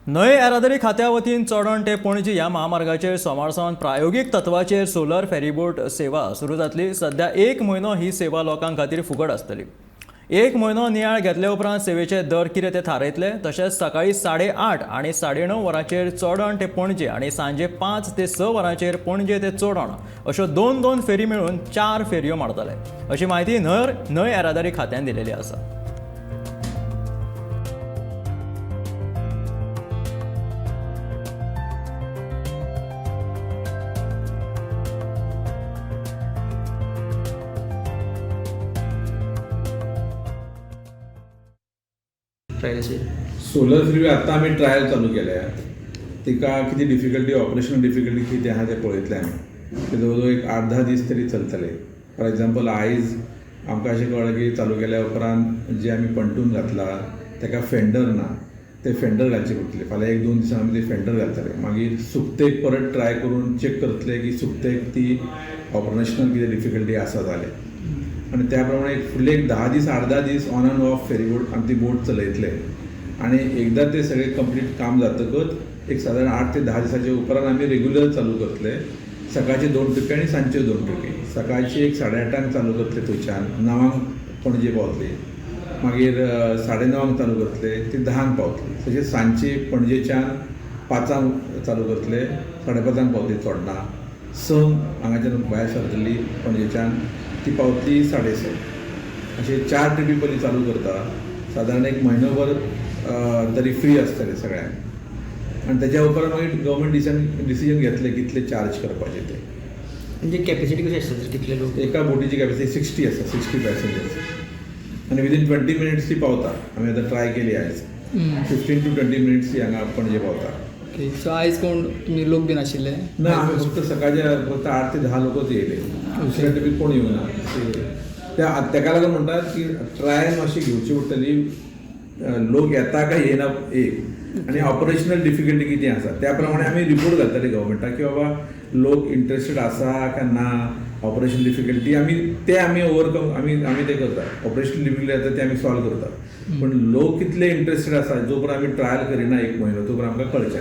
न्हंय येरादारी खात्या वतीन चोडण ते पणजी ह्या महामार्गाचेर सोमार सावन प्रायोगीक तत्वाचेर सोलर फेरीबोट सेवा सुरू जातली. सध्या एक म्हयनो ही सेवा लोकां खातीर फुकट आसतली. एक म्हयनो नियाळ घेतले उपरांत सेवेचे दर कितें ते थारायतले. तशेंच सकाळी 8:30 आनी 9:30 वरांचेर चोडण ते पणजे आनी सांजे 5 ते 6 वरांचेर पणजे ते चोडण अश्यो दोन दोन फेरी मेळून 4 फेरयो मारतले, अशी म्हायती न्हंय येरादारी खात्यान दिलेली आसा. ट्रायलाचेर सोलर फ्री आत्तां आमी ट्रायल चालू केल्या. तिका कितें डिफिकल्टी, ऑपरेशनल डिफिकल्टी कितें आहा तें पळयतले आमी. ते जवळ जवळ एक 8-10 दीस तरी चलतले. फॉर एग्जाम्पल, आयज आमकां अशें कळ्ळें की चालू केल्या उपरांत जे आमी पंटून घातला तेका फेंडर ना, ते फेंडर घालचे पडटले. फाल्यां 1-2 दिसान आमी ते फेंडर घालतले. मागीर सुकतेक परत ट्राय करून चॅक करतले की सुकतेक ती ऑपरेशनल कितें डिफिकल्टी आसा जाल्यार, आनी त्या प्रमाणे फुडले एक 10 दीस 8-10 दीस ऑन एंड ऑफ फेरीबोट आमी ती बोट चलयतले. आनी एकदां ते सगळें कंप्लीट काम जातकच एक सादारण 8 ते 10 दिसाचे उपरांत आमी रेगुलर चालू करतले. सकाळचे 2 ट्रिपी आनी सांजच्यो 2 ट्रिपी. सकाळची एक 8:30 चालू करतले, थंयच्यान 9 पणजे पावतली. मागीर 9:30 चालू करतले, ती 10 पावतली. तशेंच सांजची पणजेच्यान 5 चालू करतले, 5:30 पावतली चोडणा. 6 हांगाच्यान भायर सरतली पणजेच्यान, ती पावतली 6:30. अशे 4 ट्रिपी पयलीं चालू करता. सादारण एक म्हयनोभर तरी फ्री आसतलें सगळ्यांक. आनी तेज्या उपरांत मागीर गव्हर्मेंट डिसिजन घेतले कितले चार्ज करपाचे ते. म्हणजे कॅपॅसिटी कशी आसता सर, कितले लोक? एका बोटीची कॅपॅसिटी 60 आसा, 60 पॅसेंजर्स, आनी विदीन 20 मिनिट्स ती पावता. आमी आतां ट्राय केली आयज, 15 टू 20 मिनिट्स ती हांगा पणजे पावता. ओके, सो आयज कोण तुमी लोक बीन आशिल्ले? ना, आमी फक्त सकाळचे फक्त 8 ते 10 लोकच येयले, दुसऱ्या ट्रिपीक कोण येवंक ना. त्या तेका लागून म्हणटात की ट्रायल मातशी घेवची पडटली, लोक येता काय येना एक, आनी ऑपरेशनल डिफिकल्टी कितें आसा त्या प्रमाणे आमी रिपोर्ट घालतले गव्हर्मेंटाक की बाबा लोक इंट्रस्टेड आसा काय ना. ऑपरेशन डिफिकल्टी आमी ते आमी ओवरकम आमी आमी ते करता. ऑपरेशनल डिफिकल्टी आसा ते आमी सॉल्व करता, पूण लोक कितले इंट्रस्टेड आसा जो पर्यंत आमी ट्रायल करिना एक म्हयनो तो पर्यंत आमकां कळचें ना.